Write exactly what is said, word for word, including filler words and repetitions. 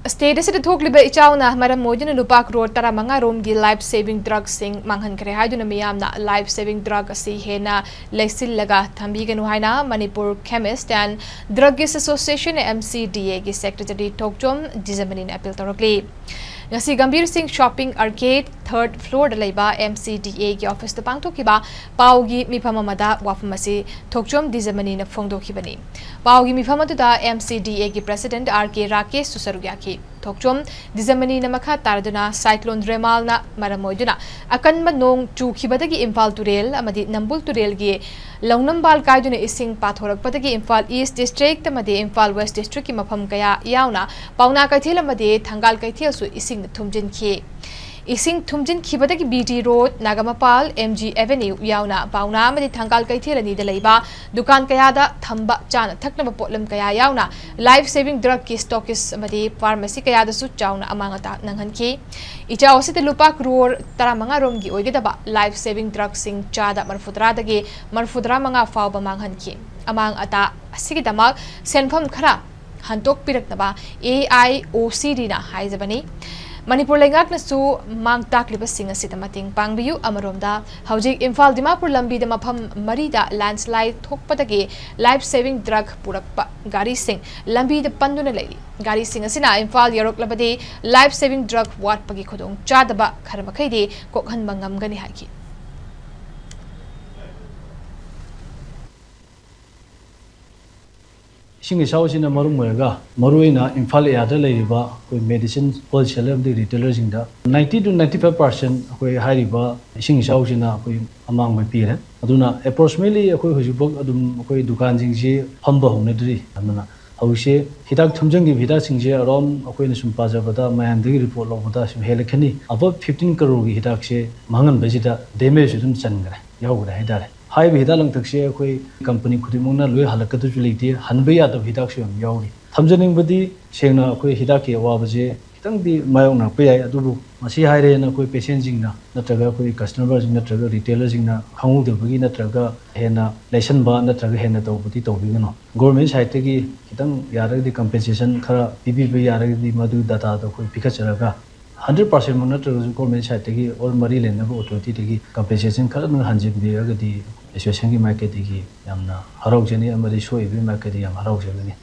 State ꯑꯁꯤꯗ ꯊꯣꯛꯂꯤꯕ ꯏꯆꯥꯎꯅ ꯃꯔꯝ ꯑꯣꯏꯗꯨꯅ ꯂꯨꯄꯥ ꯀ꯭ꯔꯣꯔ ꯇꯔꯥꯃꯉꯥ ꯔꯣꯝꯒꯤ life saving drug ꯁꯤꯡ ꯃꯥꯡꯍꯟꯈ꯭ꯔꯦ ꯍꯥꯏꯗꯨꯅ ꯃꯤꯌꯥꯝꯅ life saving drug ꯑꯁꯤ ꯍꯦꯟꯅ ꯂꯩꯁꯤꯜꯂꯒ ꯊꯝꯕꯤꯒꯅꯨ ꯍꯥꯏꯅ Manipur Chemist and Druggist Association, M C D A ꯒꯤ Secretary ꯊꯣꯛꯆꯣꯝ ꯗꯤꯖꯃꯅꯤꯅ appeal ꯇꯧꯔꯛꯂꯤ꯫ ꯉꯁꯤ ꯒꯝꯚꯤꯔ ꯁꯤꯡ Shopping Arcade third floor ꯗ ꯂꯩꯕ M C D A ꯒꯤ office ꯇ ꯄꯥꯡꯊꯣꯛꯈꯤꯕ ꯄꯥꯎꯒꯤ ꯃꯤꯐꯝ ꯑꯃꯗ ꯋꯥꯐꯝ ꯑꯁꯤ ꯊꯣꯛꯆꯣꯝ ꯗꯤꯖꯃꯅꯤꯅ ꯐꯣꯡꯗꯣꯛꯈꯤꯕꯅꯤ꯫ ꯄꯥꯎꯒꯤ ꯃꯤꯐꯝ ꯑꯗꯨꯗ M C D A ꯒꯤ President R K ꯔꯥꯀꯦꯁꯁꯨ ꯁꯔꯨꯛ ꯌꯥꯈꯤ꯫ ꯊꯣꯛꯆꯣꯝ ꯗꯤꯖꯃꯅꯤꯅ ꯃꯈꯥ ꯇꯥꯔꯗꯨꯅ Cyclone ꯔꯦꯃꯥꯜꯅ ꯃꯔꯝ ꯑꯣꯏꯗꯨꯅ ꯑꯀꯟꯕ ꯅꯣꯡ ꯆꯨꯈꯤꯕꯗꯒꯤ ꯏꯝꯐꯥꯜ ꯇꯨꯔꯦꯜ ꯑꯃꯗꯤ ꯅꯝꯕꯨꯜ ꯇꯨꯔꯦꯜꯒꯤ ꯂꯧꯅꯝꯕꯥꯜ ꯀꯥꯏꯗꯨꯅ ꯏꯁꯤꯡ ꯄꯥꯊꯣꯔꯛꯄꯗꯒꯤ ꯏꯝꯐꯥꯜ East District ꯑꯃꯗꯤ ꯏꯝꯐꯥꯜ West District ꯀꯤ ꯃꯐꯝ ꯀꯌꯥ ꯌꯥꯎꯅ ꯄꯥꯎꯅꯥ ꯀꯩꯊꯦꯜ ꯑꯃꯗꯤ ꯊꯪꯒꯥꯜ ꯀꯩꯊꯦꯜꯁꯨ ꯏꯁꯤꯡꯅ ꯊꯨꯝꯖꯤꯟꯈꯤ꯫ ꯏꯁꯤꯡ ꯊꯨꯝꯖꯤꯟꯈꯤꯕꯗꯒꯤ B T Road, Nagampal, M G Avenue ꯌꯥꯎꯅ ꯄꯥꯎꯅꯥ ꯑꯃꯗꯤ ꯊꯪꯒꯥꯜ ꯀꯩꯊꯦꯜ ꯑꯅꯤꯗ ꯂꯩꯕ ꯗꯨꯀꯥꯟ ꯀꯌꯥꯗ ꯊꯝꯕ ꯆꯥꯅ ꯊꯛꯅꯕ ꯄꯣꯠꯂꯝ ꯀꯌꯥ ꯌꯥꯎꯅ life saving drug ꯀꯤ stockist ꯑꯃꯗꯤ pharmacy ꯀꯌꯥꯗꯁꯨ ꯆꯥꯎꯅ ꯑꯃꯥꯡ ꯑꯇꯥ ꯅꯪꯍꯟꯈꯤ꯫ ꯏꯆꯥꯎ ꯑꯁꯤꯗ ꯂꯨꯄꯥ ꯀ꯭ꯔꯣꯔ ꯇꯔꯥꯃꯉꯥ ꯔꯣꯝꯒꯤ ꯑꯣꯏꯒꯗꯕ life saving drug ꯁꯤꯡ ꯆꯥꯗ ꯃꯔꯤꯐꯨꯇꯔꯥꯗꯒꯤ ꯃꯔꯤꯐꯨꯇꯔꯥ ꯃꯉꯥ ꯐꯥꯎꯕ ꯃꯥꯡꯍꯟꯈꯤ꯫ ꯑꯃꯥꯡ ꯑꯇꯥ ꯑꯁꯤꯒꯤꯗꯃꯛ ꯁꯦꯟꯐꯝ ꯈꯔ ꯍꯟꯗꯣꯛꯄꯤꯔꯛꯅꯕ A I O C D ꯅ ꯍꯥꯏꯖꯕꯅꯤ꯫ ꯃꯅꯤꯄꯨꯔ ꯂꯩꯉꯥꯛꯅꯁꯨ ꯃꯥꯡ ꯇꯥꯛꯂꯤꯕꯁꯤꯡ ꯑꯁꯤꯗ ꯃꯇꯦꯡ ꯄꯥꯡꯕꯤꯌꯨ꯫ ꯑꯃꯔꯣꯝꯗ, ꯍꯧꯖꯤꯛ ꯏꯝꯐꯥꯜ ꯗꯤꯃꯥꯄꯨꯔ ꯂꯝꯕꯤꯗ ꯃꯐꯝ ꯃꯔꯤꯗ landslide ꯊꯣꯛꯄꯗꯒꯤ life saving drug ꯄꯨꯔꯛꯄ ꯒꯥꯔꯤꯁꯤꯡ ꯂꯝꯕꯤꯗ ꯄꯟꯗꯨꯅ ꯂꯩꯔꯤ꯫ ꯒꯥꯔꯤꯁꯤꯡ ꯑꯁꯤꯅ ꯏꯝꯐꯥꯜ ꯌꯧꯔꯛꯂꯕꯗꯤ life saving drug ꯋꯥꯠꯄꯒꯤ ꯈꯨꯗꯣꯡꯆꯥꯗꯕ ꯈꯔ ꯃꯈꯩꯗꯤ ꯀꯣꯛꯍꯟꯕ ꯉꯝꯒꯅꯤ ꯍꯥꯏꯈꯤ꯫ ꯏꯁꯤꯡ ꯏꯆꯥꯎꯁꯤꯅ ꯃꯔꯝ ꯑꯣꯏꯔꯒ ꯃꯔꯨꯑꯣꯏꯅ ꯏꯝꯐꯥꯜ ꯑꯦꯔꯤꯌꯥꯗ ꯂꯩꯔꯤꯕ ꯑꯩꯈꯣꯏ medicine wholesaler ꯑꯃꯗꯤ retailerꯁꯤꯡꯗ ninety to ninety five percent ꯑꯩꯈꯣꯏ ꯍꯥꯏꯔꯤꯕ ꯏꯁꯤꯡ ꯏꯆꯥꯎꯁꯤꯅ ꯑꯩꯈꯣꯏ ꯑꯃꯥꯡꯕ ꯄꯤꯔꯦ꯫ ꯑꯗꯨꯅ approximately ꯑꯩꯈꯣꯏ ꯍꯧꯖꯤꯛꯐꯥꯎ ꯑꯗꯨꯝ ꯑꯩꯈꯣꯏ ꯗꯨꯀꯥꯟꯁꯤꯡꯁꯤ ꯐꯝꯕ ꯍꯧꯅꯗ꯭ꯔꯤ꯫ ꯑꯗꯨꯅ ꯍꯧꯖꯤꯛꯁꯦ ꯍꯤꯗꯥꯛ ꯊꯨꯝꯖꯤꯟꯈꯤꯕ ꯍꯤꯗꯥꯛꯁꯤꯡꯁꯦ around ꯑꯩꯈꯣꯏꯅ ꯁꯨꯝ ꯄꯥꯖꯕꯗ ꯃꯌꯥꯝꯗꯒꯤ report ꯂꯧꯕꯗ ꯁꯨꯝ ꯍꯦꯜꯂꯛꯀꯅꯤ꯫ Above fifteen crore ꯒꯤ ꯍꯤꯗꯥꯛꯁꯦ ꯃꯥꯡꯍꯟꯕꯁꯤꯗ damage ꯑꯗꯨꯝ ꯆꯟꯈ꯭ꯔꯦ, ꯌꯥꯎꯈ꯭ꯔꯦ ꯍꯥꯏꯇꯥꯔꯦ꯫ ꯍꯥꯏꯔꯤꯕ ꯍꯤꯗꯥꯛ ꯂꯥꯡꯊꯛꯁꯦ ꯑꯩꯈꯣꯏ company ꯈꯨꯗꯤꯡꯃꯛꯅ ꯂꯣꯏ ꯍꯜꯂꯛꯀꯗꯕꯁꯨ ꯂꯩꯇꯦ, ꯍꯟꯕ ꯌꯥꯗꯕ ꯍꯤꯗꯥꯛꯁꯨ ꯌꯥꯝ ꯌꯥꯎꯔꯤ꯫ ꯊꯝꯖꯅꯤꯡꯕꯗꯤ ꯁꯦꯡꯅ ꯑꯩꯈꯣꯏ ꯍꯤꯗꯥꯛꯀꯤ ꯑꯋꯥꯕꯁꯦ ꯈꯤꯇꯪꯗꯤ ꯃꯥꯌꯣꯛꯅꯔꯛꯄ ꯌꯥꯏ꯫ ꯑꯗꯨꯕꯨ ꯃꯁꯤ ꯍꯥꯏꯔꯦꯅ ꯑꯩꯈꯣꯏ ꯄꯦꯁꯦꯟꯁꯤꯡꯅ ꯅꯠꯇ꯭ꯔꯒ ꯑꯩꯈꯣꯏ ꯀꯁꯇꯃꯔꯁꯤꯡ ꯅꯠꯇ꯭ꯔꯒ ꯔꯤꯇꯦꯂꯔꯁꯤꯡꯅ ꯈꯪꯍꯧꯗꯕꯒꯤ ꯅꯠꯇ꯭ꯔꯒ ꯍꯦꯟꯅ ꯂꯩꯁꯟꯕ ꯅꯠꯇ꯭ꯔꯒ ꯍꯦꯟꯅ ꯇꯧꯕꯗꯤ ꯇꯧꯕꯤꯒꯅꯨ꯫ ꯒꯣꯔꯃꯦꯟ ꯁꯥꯏꯠꯇꯒꯤ ꯈꯤꯇꯪ ꯌꯥꯔꯒꯗꯤ ꯀꯝꯄꯦꯟꯁꯦꯁꯟ ꯈꯔ ꯄꯤꯕꯤꯕ ꯌꯥꯔꯒꯗꯤ ꯃꯗꯨ ꯗꯇꯥꯗꯣ ꯑꯩꯈꯣꯏ ꯄꯤꯈꯠꯆꯔꯒ ꯍꯟꯗ꯭ꯔꯦꯠ ꯄꯥꯔꯁꯦꯟꯃꯛ ꯅꯠꯇ꯭ꯔꯒꯁꯨ ꯒꯣꯔꯃꯦꯟ ꯁꯥꯏꯠꯇꯒꯤ ꯑꯣꯔ ꯃꯔꯤ ꯂꯩꯅꯕ ꯑꯣꯊꯣꯔꯤꯇꯤꯗꯒꯤ ꯀꯝꯄꯦꯟꯁꯦꯁꯟ ꯈꯔ ꯍꯟꯖꯤꯟꯕꯤꯔꯒꯗꯤ ꯑꯦꯁꯣꯁꯤꯌꯦꯁꯟꯒꯤ ꯃꯥꯏꯀꯩꯗꯒꯤ ꯌꯥꯝꯅ ꯍꯔꯥꯎꯖꯅꯤ ꯑꯃꯗꯤ ꯁꯣꯛꯏꯕꯒꯤ ꯃꯥꯏꯀꯩꯗꯒꯤ ꯌꯥꯝ ꯍꯔꯥꯎꯖꯒꯅꯤ꯫